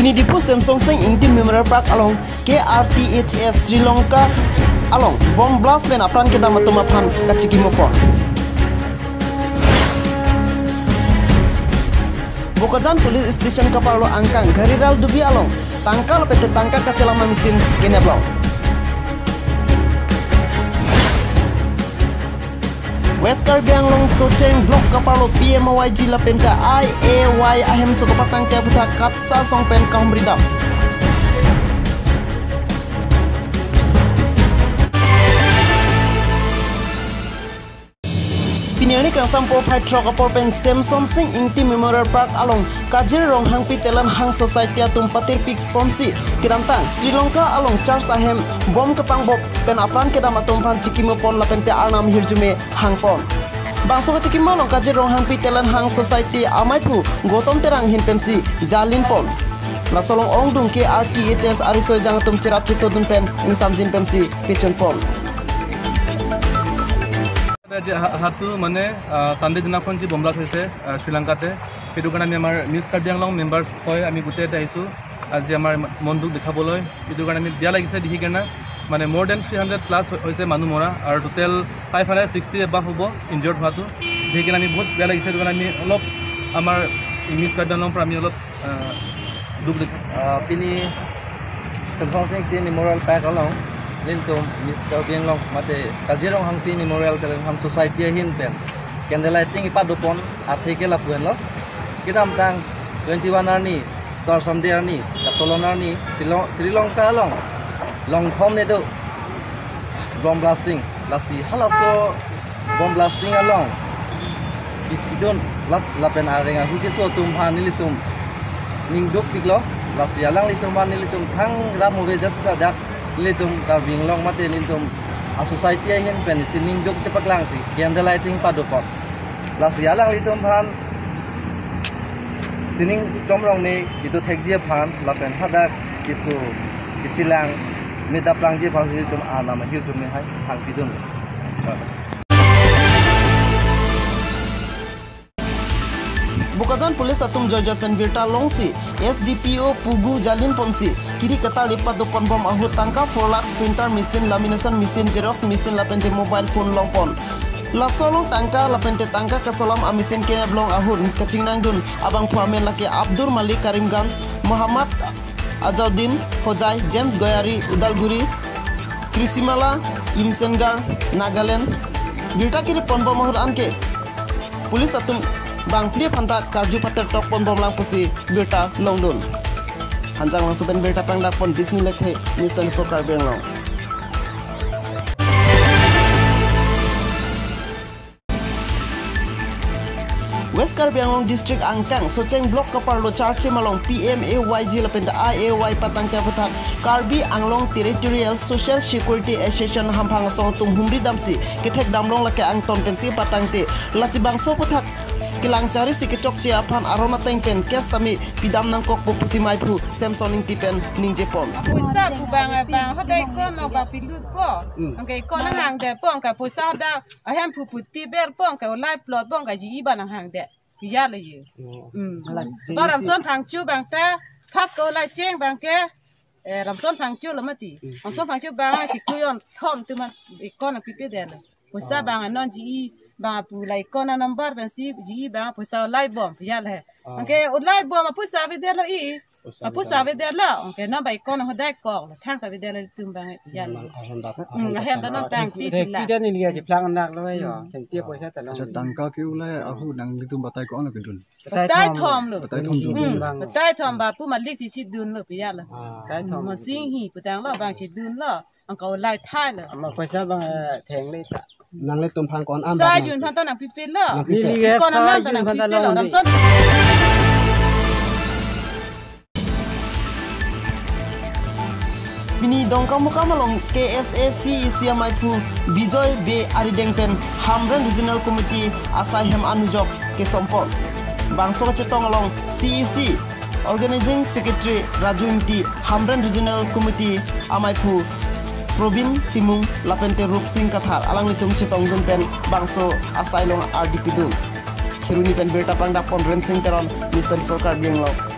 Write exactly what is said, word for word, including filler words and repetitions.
Pini Diphu Semsonsing Ingti Memorial Park along K R T H S Sri Lanka along bomb blast pen apran kedam atum aphan kachikimo pon. Bokajan Police Station kaparlo angkang Gariral Dubi along tangka lapen te tangka kaselam amachine kenep long. West Karbi Anglong Socheng Block kaparlo P M O Y G lapen te I A Y ahemso kapatangte aputhak katsa asong pen kahumri dam. Pini arni kangsam porphai throk apor pen Semsonsing Ingti Memorial Park along Kajir Ronghangpi Telanghang Society atum patirpi ponsi kedamtang Sri Lanka along church ahem bomb kepangbop pen apran kedam atum aphan chikimo pon lapen te arnam ahirjume hang pon. Bangso kachikimo along Kajir Ronghangpi Telanghang Society amaiphu Gautam Terang ahin pensi jalin pon. Laso along ongdung K R T H S ariso ejang atum cherap chetodun pen ingsamjin pensi kechun pon. আজি হা- হাতটো মানে, আহ, ছানডে দিনাখন যি bomb blast হৈছে, আহ, শ্ৰীলংকাতে, সেইটো কাৰণে আমি আমাৰ নিউজ কাৰ্বি আংলং মেম্বাৰ্ছ হয়, আমি গোটেই ইয়াতে আহিছোঁ আজি আমাৰ মন দুখ দেখাবলৈ। সেইটো কাৰণে আমি বেয়া লাগিছে দেখি কেনে, মানে, more than three hundred plus হৈছে মানুহ মৰা আৰু টোটেল five hundred sixty above হ'ব ইনজিয়ৰ্ড হোৱাটো। দেখি কেনে আমি বহুত বেয়া লাগিছে। সেইটো কাৰণে আমি অলপ আমাৰ নিউজ কাৰ্বি আংলঙৰ পৰা আমি অলপ, আহ, দুখ দেখ- আহ, pini Semsonsing Ingti Memorial Park along nelitum Miss Karbi Anglong mate Kajir Ronghangpi Memorial Telanghang Society ahin pen candle lighting ipadopon athe ke lapu henlo. Kedamtang twenty-one arni, Star Sunday arni, katolon arni, Sri Lon- Sri Lanka along longkhom nedo bomb blasting, lasi halaso bomb blasting along kithidun lap- lapen areng ahu keso atum aphan nelitum ning dukpiklo. Lasi alanglitum aphan nelitum thang ram ove jat sita dak nelitum Karbi Anglong mate nelitum a society ahin pen si ning duk chepaklangsi candle lighting padopon. Lasi alanglitum aphan sining chomrong ne itu thekji aphan lapen hadak keso kechelang medaplangji aphan si nelitum arnam ahirjume hai hangpidun. Bokajan Police atum joijoi pen birta longsi S D P O Pugu jalin ponsi kiri katar lipat dopon bom ahut tangka four lakhs, printer machine, lamination machine, xerox machine lapen te mobile phone longpon. Laso along tangka lapen te tangka kaselam amachine kenep long ahut kachingnangdun abangphu amen lake Abdul Malik Karimganj, Muhammad Azaudin Hojai, James Goyari Udalguri, Krisimala Imsengar Nagaland. Birta kiri pon bom ahut anke police atum bangphli aphanta karju pater tok pon bomlang pusi birta longdun. Hanjanglangso pen birta pangdak pon Bisnu Lekthe, News twenty-four Karbi Anglong. West Karbi Anglong District angkang Socheng Block kaparlo Charchim along P M A Y G lapen I A Y patangte aputhak Karbi Anglong Territorial Social Security Association hamphang asong atum humri damsi kethek damlong lake angton pensi patangte, lasi bangso aputhak kelang charisi kechokche aphan aron ateng pen case tame pidam nangkokpo pusi maiphu Semson Ingti pen ningjepon. Poisa pu bang bang hadak account along bang pilutpo. Hmm. Anke account nanghangdetpo, anke poisa hadak ahemphu pu tiberpo, anke olai plotpo, anke G E bang nanghangdet. Piyale ye. Oh. Hmm. Alai Bang Ramson Phangcho bang ta first ke olai cheng bang ke, eh, Ramson Phangcho lo mati. Hmm. Ramson Phangcho bang chikui on thom tu man account nangpipedet lo. Poisa Oh. bang non G E bang pu la account number bang si G E bang poisa olai bom piyale. Oh. Anke olai bom poisa avedetlo i. Poisa Apoisa avedetlo. Anke non bang account hadak kok. Thangta avedetlo tum bang piyale. Mang ahem dat. Hmm, ahem dat non tangte Rek pila. Pida ni liya chiplang nak lo yo. Hmm. Tangte poisa ta long. Acha tangka ke ulai ahu nanglitum batai ko-an kedun. Batai Batai thom. thom lo. Batai thom dun. Hmm. Bang. Batai thom bang pu Malik si chidunlo piyale. Ah. Batai thom. Mon Sing hi putanglo bang chidunlo. Anke olai thailo. Ama poisa bang, eh, thengle ta. Nanglitum aphan ko-an Sa bang jun nang- phan ta nangpipilo. Nangpipe. Neli ke Ko-an sa nam ta jun phan ta nangpipilo. long Ramson. Pini Dongkamukam along K S A C E C amaiphu Bijoy Bey arideng pen Hamren Regional Committee asai hem anujok kesompon. Bangso kachetong along C E C Organizing Secretary Raju Ingti, Hamren Regional Committee amaiphu Probin Timung lapen te Rupsing Kathar alanglitum chetongdun pen bangso asai along ardi pidun. Kheroni pen birta pangdakpon Rensing Teron, News twenty-four Karbi Anglong.